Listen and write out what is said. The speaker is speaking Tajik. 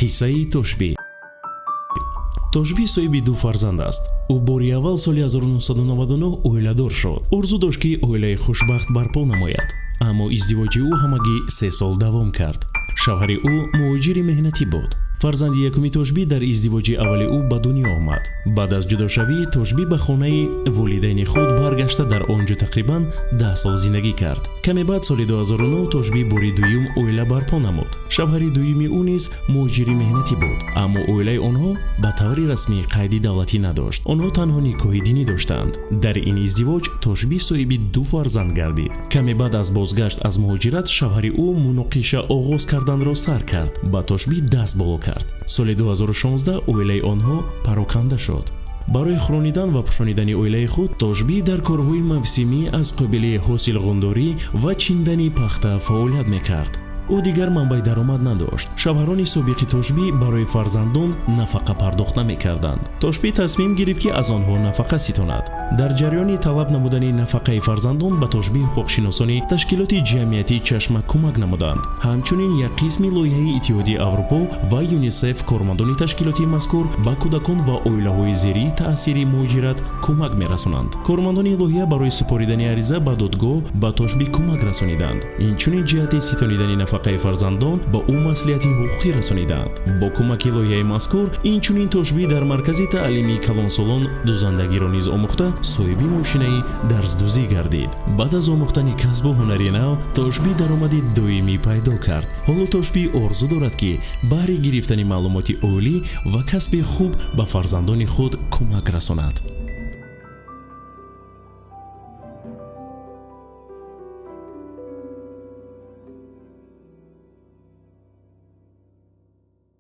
Қиссаи Тошбӣ. Тошбӣ соҳиби ду фарзанд аст. Ӯ бори аввал соли 1999 оиладор шуд. Орзу дошт, ки оилаи хушбахт барпо намояд, аммо издивоҷи ӯ ҳамагӣ 3 сол давом кард. Шавҳари ӯ муҳоҷири меҳнатӣ буд. Фарзанди якуми Тошбӣ дар издивоҷи аввали ӯ ба дунё омад. Баъд аз ҷудошавӣ Тошбӣ ба хонаи волидайни худ баргашта, дар он ҷо тақрибан 10 сол зиндагӣ кард. Каме баъд, соли 2009, Тошбӣ бори дуюм оила барпо намуд. Шавҳари дуюми ӯ низ муҳоҷири меҳнатӣ буд, аммо оилаи онҳо ба таври расмӣ қайди давлатӣ надошт. Онҳо танҳо никоҳи динӣ доштанд. Дар ин издивоҷ Тошбӣ соҳиби ду фарзанд гардид. Каме баъд аз бозгашт аз муҳоҷират шавҳари ӯ муноқиша оғоз карданро сар кард, ба Тошбӣ даст боло кард. Соли 2016 оилаи онҳо пароканда шуд. Барои хӯронидан ва пӯшонидани оилаи худ Тошбӣ дар корҳои мавсимӣ аз қобили ҳосилғундорӣ ва чиндани пахта фаъолият мекард. Ӯ дигар манбаи даромад надошт. Шавҳарони собиқи Тошбӣ барои фарзандон нафақа пардохт намекарданд. Тошбӣ тасмим гирифт, ки аз онҳо нафақа ситонад. Дар ҷараёни талаб намудани нафақаи фарзандон ба Тошбӣ ҳуқуқшиносони ташкилоти ҷамъиятии «Чашма» кӯмак намуданд. Ҳамчунин як қисми лоиҳаи Иттиҳоди Аврупо ва ЮНИСЕФ. Кормандони ташкилоти мазкур ба кӯдакон ва оилаҳои зери таъсири муҳоҷират кӯмак мерасонанд. Кормандони лоиҳа барои супоридани ариза ба додгоҳ ба Тошбӣ кӯмак расониданд. Инчунин ҷиҳати ситонидани нафақаи фарзандон ба ӯ маслиҳати ҳуқуқӣ расониданд. Бо кӯмаки лоиҳаи мазкур инчунин Тошбӣ дар маркази таълимии калонсолон дузандагиро низ омӯхта, соҳиби мошинаи дарздӯзӣ гардид. Баъд аз омӯхтани касбу ҳунари нав Тошбӣ даромади доимӣ пайдо кард. Ҳоло Тошбӣ орзу дорад, ки баҳри гирифтани маълумоти олӣ ва касби хуб ба фарзандони худ кӯмак расонад.